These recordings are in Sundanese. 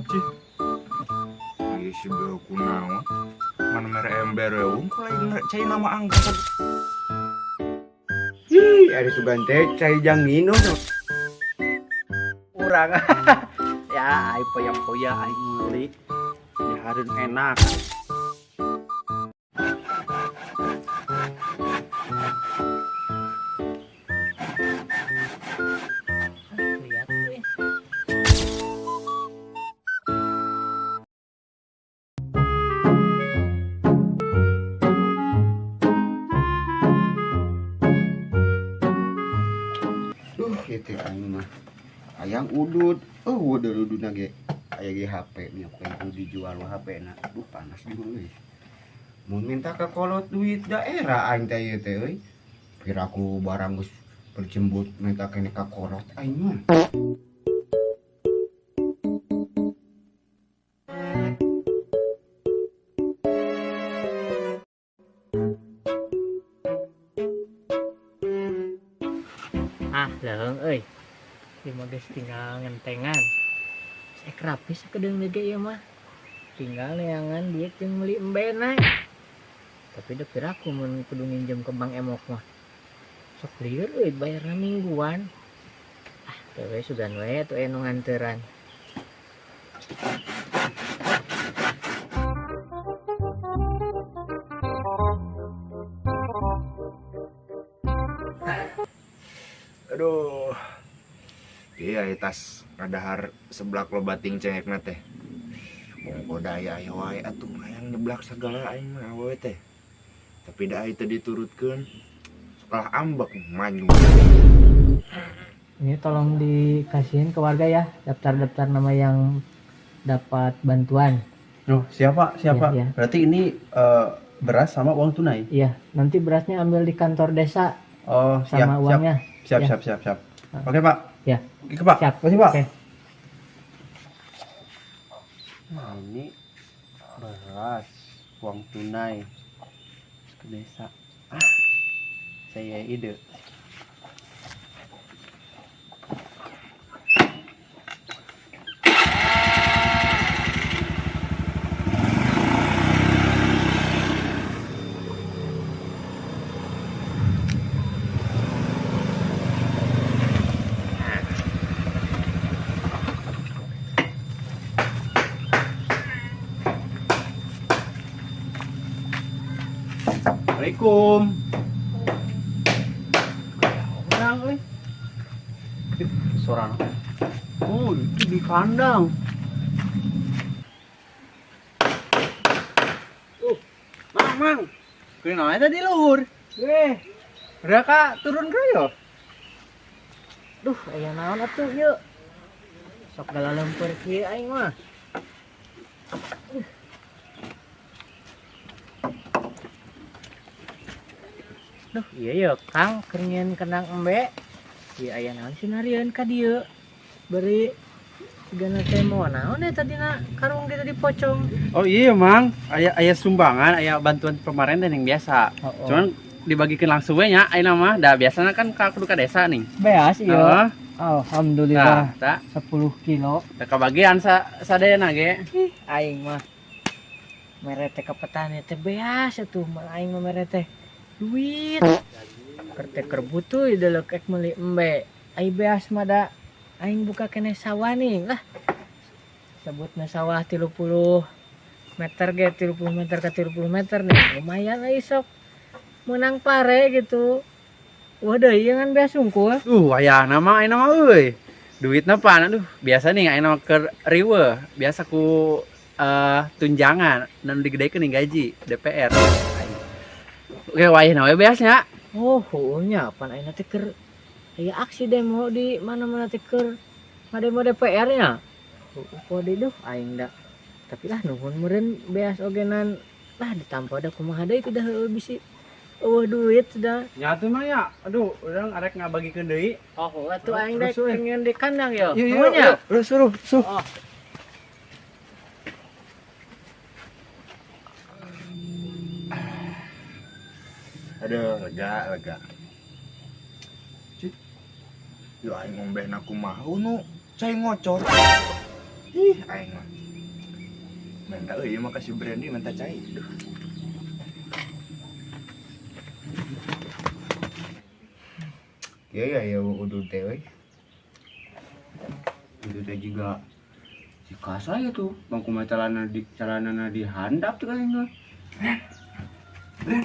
Cih. Ieu si beu kunaon? Mana mere ember we unggul lain cai nama angkat. Ih, ari sugan teh cai jang minum. Urang. Ya, aing poya-poya aing meuli. Diharun enak. Lihat eh. Duh, ieu teh aing mah. Hayang udud. Oh, udah ududna ge. Aya ge HP nya kudu dijual HP na. Duh, panas di mah euy. Mun minta ka kolot duit daerah aing teh ieu teh euy. Piraku barang geus berjembut minta kene ka kolot aing mah. Ah, leung euy. Ieu mah geus tinggal ngentengan. Ek rapi sakedeung deui ge ieu mah. Tinggal neangan duit jeung meuli embena. Tapi da piraku mun kudu nginjem ke Bank Emok mah. Sok lieur euy bayarna mingguan. Ah, teu we sugan we atuh aya nu nganteran. Aduh. Iya, tas ngadahar seblak loba ting cengekna teh. Bongko daya aya wae atuh hayang nyeblak sagala aing mah awewe teh. Tapi da teu diturutkeun. Kalah ambek manyu. Ini tolong dikasihin ke warga ya, daftar-daftar nama yang dapat bantuan. Oh, siapa? Siapa? Iya, iya. Berarti ini beras sama uang tunai? Iya, nanti berasnya ambil di kantor desa. Oh, siap, sama uangnya. Siap, Ya. siap, siap, siap. Oke, Pak. Ya. Oke, Pak. Siap. Makasih, Pak. Oke. Nah, ini beras, uang tunai ke desa. Ah, saya ide. Assalamualaikum. Orang euy. Ih, suara. Oh, itu di kandang. Mang, mang. Kunaon eta di luhur? Weh. Udah kak turun ke yo. Duh, aya naon atuh ieu? Sok galalempeur kieu aing mah. Duh, iya ya Kang, keur nyieun kendang embe. Ieu aya naon sih narieun ka dieu? Beri sigana teh mawa naon ya tadina karung ge tadi pocong. Oh iya Mang, aya sumbangan, aya bantuan pemerintah yang biasa. Oh, oh. Cuman dibagikan langsung we nya ayeuna mah, da biasana kan ka kudu ka desa nih. Beas iya. Heeh. Alhamdulillah. Nah, tak. 10 kilo. Da kabagian sadayana ge. Ih, aing mah mere teh ka petani teh beas atuh, mah aing mah mere teh duit. Keur teh keur butuh ieu ek meuli embe. Ai beas mah da aing buka keneh sawah nih lah. Sebutna sawah 30 meter ge, 30 meter ke 30 meter nih. Lumayan euy sok menang pare gitu. Wah deui ieu ngan beas sungkul. Wayahna mah ayeuna mah euy. Duitna pan aduh, biasa nih ayeuna mah keur riweuh, biasa ku tunjangan dan digedekeun nih gaji DPR. Oke, wayahna we beasnya. Oh, heueuh nya pan ayeuna teh keur aya aksi demo di mana-mana teh keur ngademo DPR nya. Heueuh kode duh aing da. Tapi lah nuhun meureun beas ogenan lah ditampa da kumaha deui teh heueuh bisi eueuh duit sudah. Nya atuh mah ya. Aduh, urang arek ngabagikeun deui. Oh, heueuh atuh aing dek Terus, euy. pengen di kandang yo. Iya, iya, Nuhun nya. iya. Udah suruh, suruh. Oh. Aduh, lega, lega. Cik. Yo aing ngombehna kumaha nu cai ngocor. Ih, aing mah. Minta euy ieu mah ka si Brandy minta cai. Duh. Iya ya ya udud teh euy. Udud teh juga si kasa ya tuh, bang kumaha celana di handap tuh kan enggak. Bren.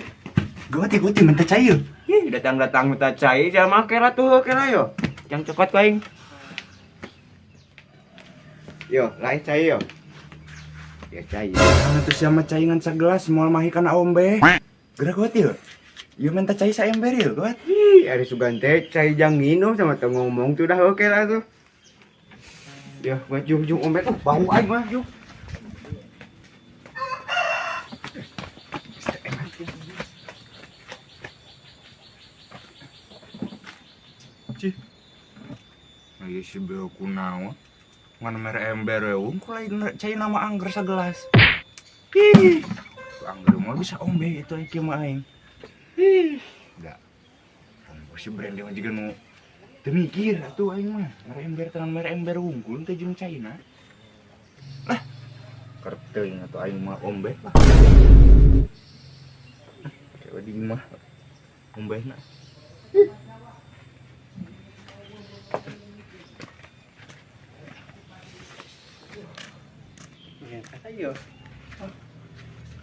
Gawat ya gawat minta cai yeuh. Ih, datang-datang minta cai jangan make lah tuh oke lah yo. Yang cepat paing. Yo, lain cai yo. Ya cai. Nah, tuh siapa cai ngan sagelas moal mahi kana ombe. Gerak gawat yeuh. Yeuh minta cai saember yeuh gawat. Ih, ari sugan teh cai jang nginum sama teu ngomong tuh dah oke lah tuh. Ya, buat jung-jung ombe tuh bau aing mah jung. Cih. Ieu si beo kunaon? Ngan mere ember we unggul lain cai nama angger sagelas. Ih. Angger mah bisa ombe itu ieu mah aing. Ih. Enggak. Ongko si Brandy mah jiga nu teu mikir atuh aing mah. Mere ember tenan mere ember unggul teh jeung caina. Lah. Kerteuing atuh aing mah ombe lah. Kayak di imah ombehna. Ayo.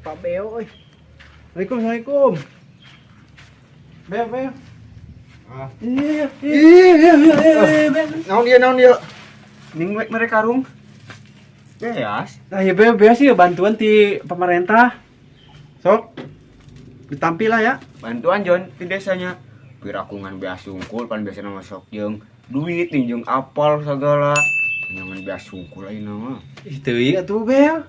Pak Beo euy. Assalamualaikum, Assalamualaikum. Beo, Beo. Ah. Iya, iya, iya, iya, Beo. Naon dia? Ning we mere karung. Beas. Nah, ya Beo, beas sih bantuan ti pemerintah. Sok. Ditampi lah ya. Bantuan Jon di desanya. Pirakungan beas sungkul pan biasana masuk jeung duit nih jeung apal segala. Nyaman beas sungkul ayeuna mah. Ih, teuing atuh Beo.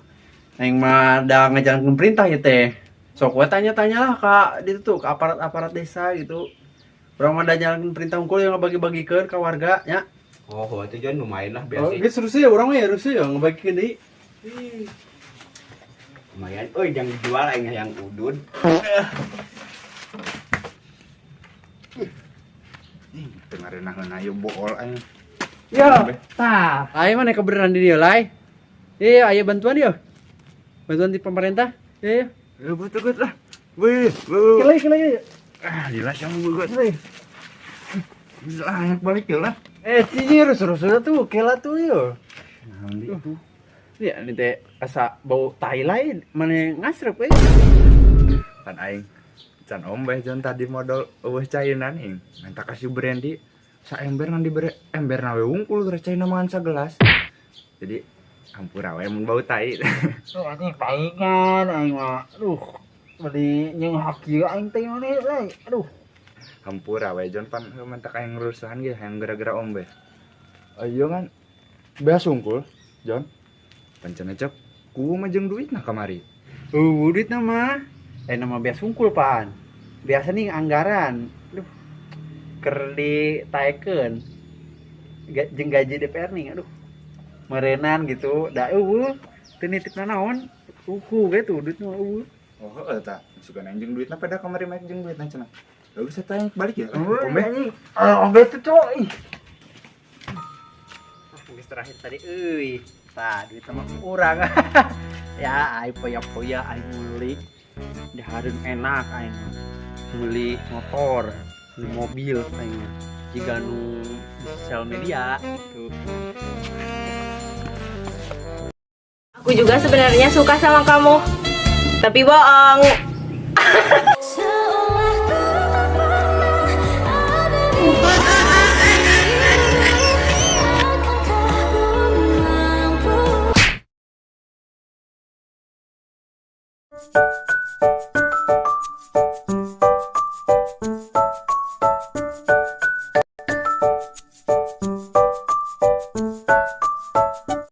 Aing mah da ngajalankeun perintah ya teh. Sok we tanya-tanyalah ka ditu tuh, ke aparat-aparat desa gitu. Urang mah da jalankeun perintah unggul yang ngabagi-bagikeun ka warga nya. Oh, itu Jon lumayan lah Oh, beas. geus rusuh ya urang mah ya rusuh ya ngabagikeun deui. Ih. Lumayan euy jangan dijual aing hayang udud. Ih, teu ngarenaheun ayo bool aing. Yo, tah. Ayo mana kebenaran di dia, Lai? Iya, ayo bantuan yo. Bantuan di pemerintah. Iya, iya. Ya betul lah. Wih, wih. Kelai, kelai. Ah, jelas yang gue. Bisa lah, balik ya lah. Cici rusuh-rusuh tuh, kela tuh yo. Naon deui tuh? Iya, ini teh asa bau tai lain, mana ngasrep euy. Kan aing can ombeh jon tadi modal eueuh cainan ing. Minta kasih Brandy saember ngan dibere ember nawe wungkul geura caina mangan sagelas. Jadi hampura we mun bau tai. Oh, anjing paingan aing mah. Aduh, beli nyeunghak ieu aing teh mana euy. Aduh. Hampura we jon pan mentak aing rusuhan ge hayang gara-gara ombe. Ayo kan beas wungkul Jon. Pancen cep ku mah jeung duitna kamari. Duitna mah. Nama beas wungkul pan. Biasa nih anggaran. Aduh. Keur ditaekeun. Jeung gaji DPR nih, aduh. Merenan gitu, da eueuh teu nitip nanaon. Uku gitu duitna eueuh. Oh, heeh tah. Sugan anjing duitna pada kamari mah jeung duitna cenah. Gak bisa tanya balik ya. Oh, Ombe. anjing. Ah, ombe tuh cowok ih. Geus terakhir tadi euy. Tah, duit sama urang. Ya, aing poya-poya aing meuli. Diharun enak aing. Meuli motor, beli mobil aing. Jiga nu di sosial media tuh. Aku juga sebenarnya suka sama kamu, tapi bohong. Seolah ku tak pernah ada di. Akankah ku mampu?